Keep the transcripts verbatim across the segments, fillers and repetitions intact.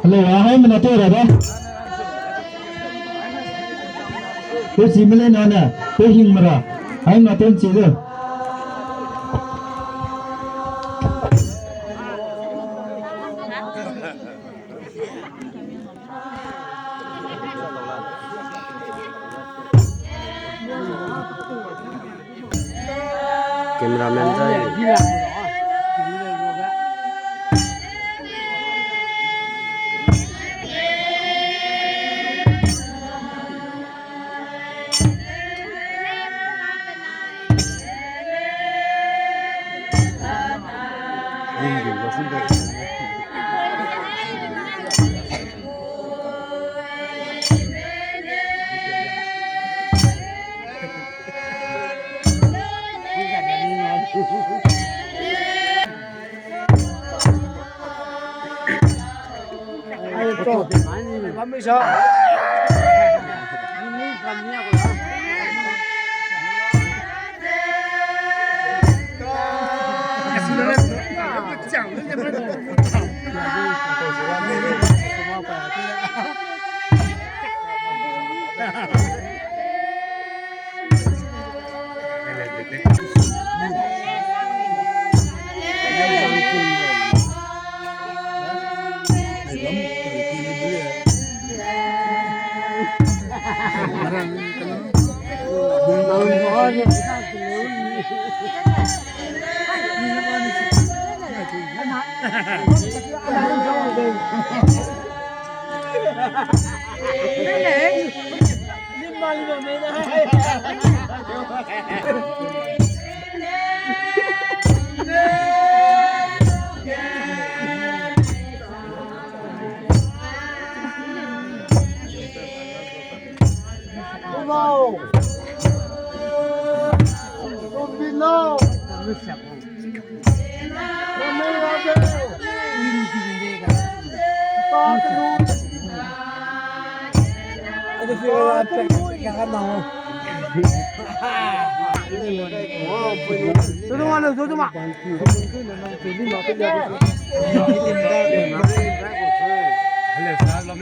Hello, a hai mena te ra da. Te si mele na ne, te hing mera. Hai mena te si de. Cameraman zai.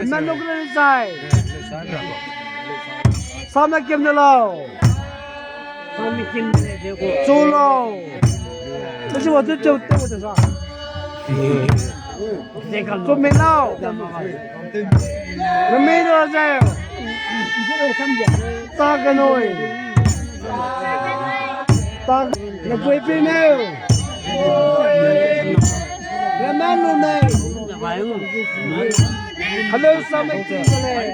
Nang nung kena zai. Sam na kim de lau. Chu lau. Tesi wa chu cheu te wa te sa. Chu mi lau. Remi da zai. Ta kenoi. Ta na pui pi neu. Remi lu nei. Hello, Sam na kim de lei.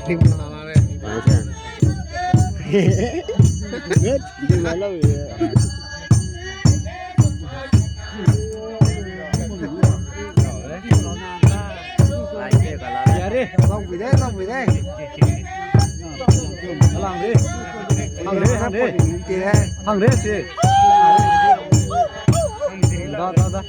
Yare, lang bui de, lang bui de. Lang de. Hang de, hang de. Hang de, si. Da, da, da.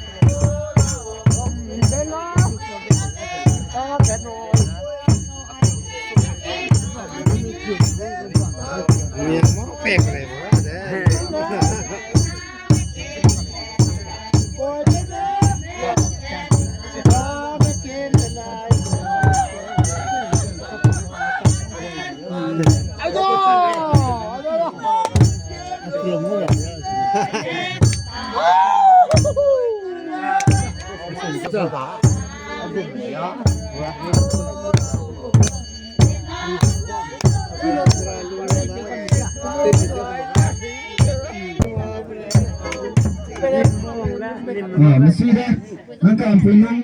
Ah, misi de, nang kampui nung.